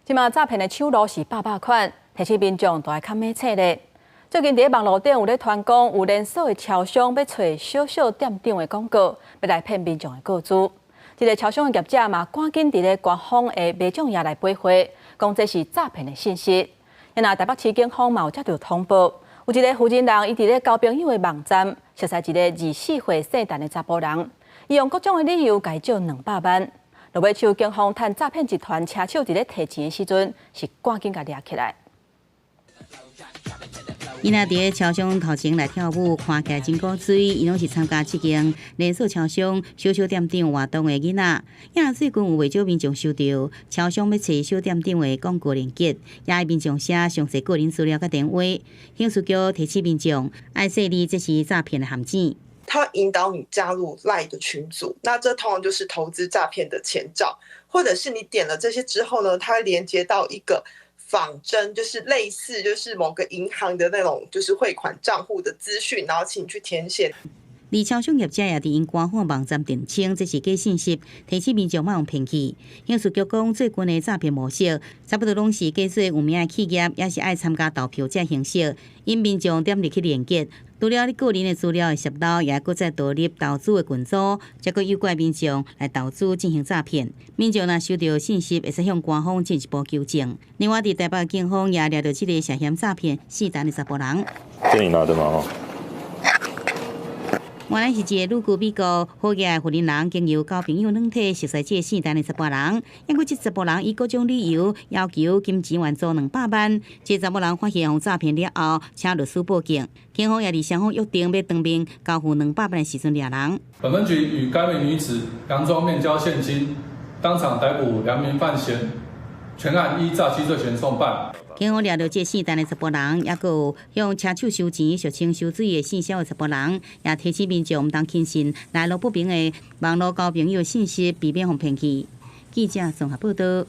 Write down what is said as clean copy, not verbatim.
這馬詐騙的手路是百百款，提醒民眾都愛較猛醒咧。最近佇咧網路頂有咧傳講，有連鎖的超商欲揣小小店長的廣告，欲來騙民眾的個資。這個超商的業者嘛，趕緊佇咧官方的媒體頁來回覆，講這是詐騙的信息。若台北市警方嘛有接著通報，有一個婦人，伊佇咧交朋友的網站，熟似一个24歲姓陳的查埔人，伊用各種的理由共伊借200萬。落尾手警方趁詐騙集團車手佇咧提錢的時陣，是趕緊共掠起來。伊若佇咧超商頭前來跳舞，看起來真古錐。伊攏是參加這間連鎖超商小小店長活動的囡仔。也最近有袂少民眾收著超商欲揣小店長的廣告連結，也愛民眾寫詳細個人資料佮電話。刑事局提醒民眾愛細膩，這是詐騙的陷阱。他引導你加入 LINE 的群組，那這通常就是投資詐騙的前兆，或者是你點了這些之後呢，它會連接到一個仿真，就是類似就是某個銀行的那種，就是匯款賬戶的資訊，然後請你去填寫。而超商業者也佇𪜶官方網站澄清，這是假信息，提醒民眾莫予騙去。刑事局講，最近的詐騙模式，差不多攏是假做有名的企業，抑是愛參加投票這形式，引民眾點入去連結。除了你個人的資料會洩露，也閣再導入投資的群組，才閣誘拐民眾來投資進行詐騙。民眾若收著信息，會使向官方進一步求證。另外，佇台北警方也掠著這个涉嫌詐騙姓陳的查埔人。這你拿的嗎？原來是一个旅居美國好額的婦人，經由交朋友軟體熟似這个姓陳的查埔人，毋過這查埔人以各種理由要求金錢援助200萬。這查某人發現予詐騙了後，請律師報警。警方也佇雙方約定欲當面交付兩百萬的時陣掠人。本分局與該名女子佯裝面交現金，當場逮捕兩名犯嫌，全案依詐欺罪嫌送辦。警方掠著這姓陳的查埔人，抑閣有向車手收錢、俗稱收水的姓蕭的查埔人，也提醒民眾毋通輕信來路不明的網路交朋友信息，避免予騙去。記者綜合報導。